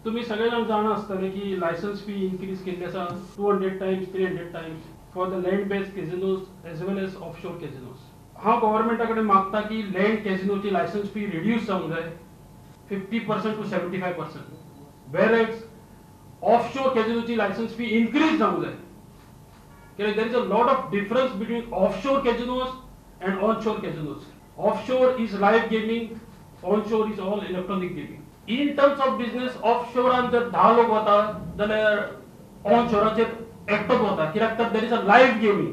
तुम्ही सगळे जाण जाणा आसतले की लायसन्स फी इन्क्रीज केल्ली आसा 200 times, 300 times for the land based casinos as well as offshore casinos. हांव गव्हर्मेंटा कडेन मागता की लँड कॅसिनोची लायसन्स फी रिड्यूस जावंक जाय 50% टू 75%, वेर ऑफशोर कॅसिनोची लायसन्स फी इन्क्रीज जावंक जाय. कित्याक there is a lot of difference between offshore casinos and onshore casinos. Offshore is live gaming, onshore is all electronic gaming. In terms of business, ऑफशोरान जर 10 लोक वता जाल्यार ऑनशोराचेर एकटोच वता, कित्याक तर there is a live gaming.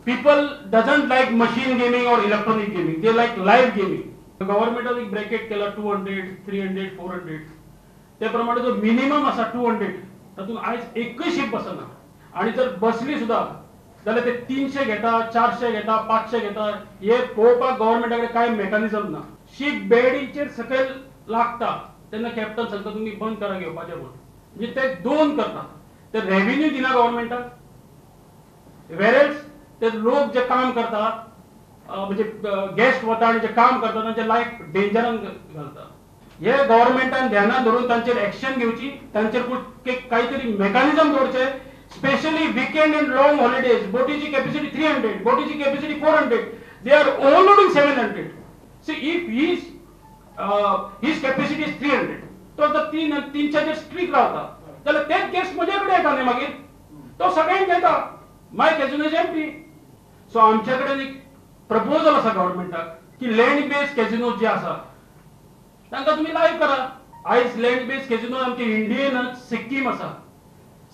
People doesn't like machine gaming or electronic gaming, they like live gaming. गव्हर्मेंटान एक bracket केला 200, 300, 400. ते प्रमाणे जो मिनिमम आसा 200, तातूंत आयज एकूय शीप बसना. आनी जर बसली सुद्दां जाल्यार ते 300 घेता, 400 घेता, 500 घेता. हे पळोवपाक गव्हर्मेंटा कडेन कांय मेकॅनिजम ना. शीप बेडीचेर सकयल लागता तेन्ना कॅप्टन सांगता तुमी बंद करा घेवपाचें म्हूण. म्हणजे ते दोन करता, ते रेव्हेन्यू दिना गव्हर्मेंटाक, वेरेल्स ते लोक जे काम करतात म्हणजे गेस्ट वता आनी जे काम करता तांचे लायफ डेंजरान घालता. हे गव्हर्मेंटान ध्यानान धरून तांचेर एक्शन घेवची, तांचेर कांयतरी मेकॅनिजम दवरचे. Specially weekend and long holidays, बोटीची capacity 300, बोटीची capacity 400, they are overloading 700. See if his capacity is 300, तो जर 300 स्ट्रीक रावता जाल्यार तेच गेस्ट म्हजे कडेन येता न्ही, मागीर तो सगळ्यांक येता, my casino is empty. So आमचे कडेन एक प्रपोजल आसा गव्हर्मेंटाक की लँड बेस्ड कॅसिनो जे आसा तांकां तुमी लायव्ह करा. आयज लँड बेस्ड कॅसिनो आमचे इंडियेनच सिक्कीम आसा,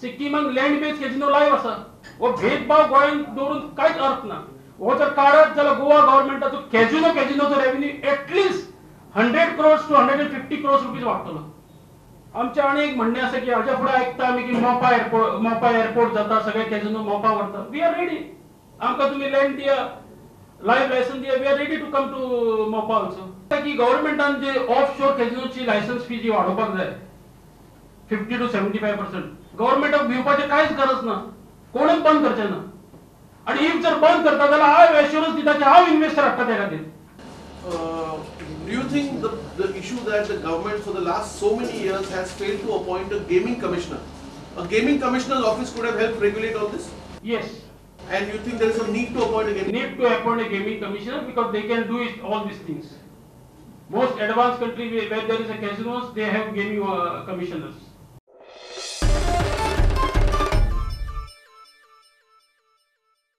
सिक्कीमाक लँड बेस्ड कॅसिनो लायव्ह आसा. हो भेदभाव गोंयांत दवरून कांयच अर्थ ना. हो जर काडत जाल्यार Goa गव्हर्मेंटाचो कॅसिनोचो revenue at least 100 crores to 150 crores rupees वाडटलो. आमचें आनी एक म्हणणें आसा की हाज्या फुडें आयकता आमी की मोपा एअरपोर्ट, मोपा एअरपोर्ट जाता, सगळे कॅसिनो मोपा व्हरता. We are ready, आमकां तुमी लँड दिया, लायव्ह लायसन्स दिया, we are ready to come to Mopa also. की गव्हर्मेंटान जे ऑफशोर कॅसिनोची लायसन्स फी जी वाडोवपाक जाय 50 टू 75%, गव्हर्मेंटाक भिवपाचें कांयच गरज ना, कोणूच बंद करचें ना. आनी if जर बंद करता जाल्यार हांव एश्युरन्स दिता की हांव इन्वेस्टर हाडटा त्या खातीर. Do you think the issue that the government for the last so many years has failed to appoint a gaming commissioner? A gaming commissioner's office could have helped regulate all this? Yes. And you think there is a need to appoint a gaming? Need to appoint a gaming commissioner because they can do it, all these things. Most advanced country where there is a casinos, they have gaming commissioners.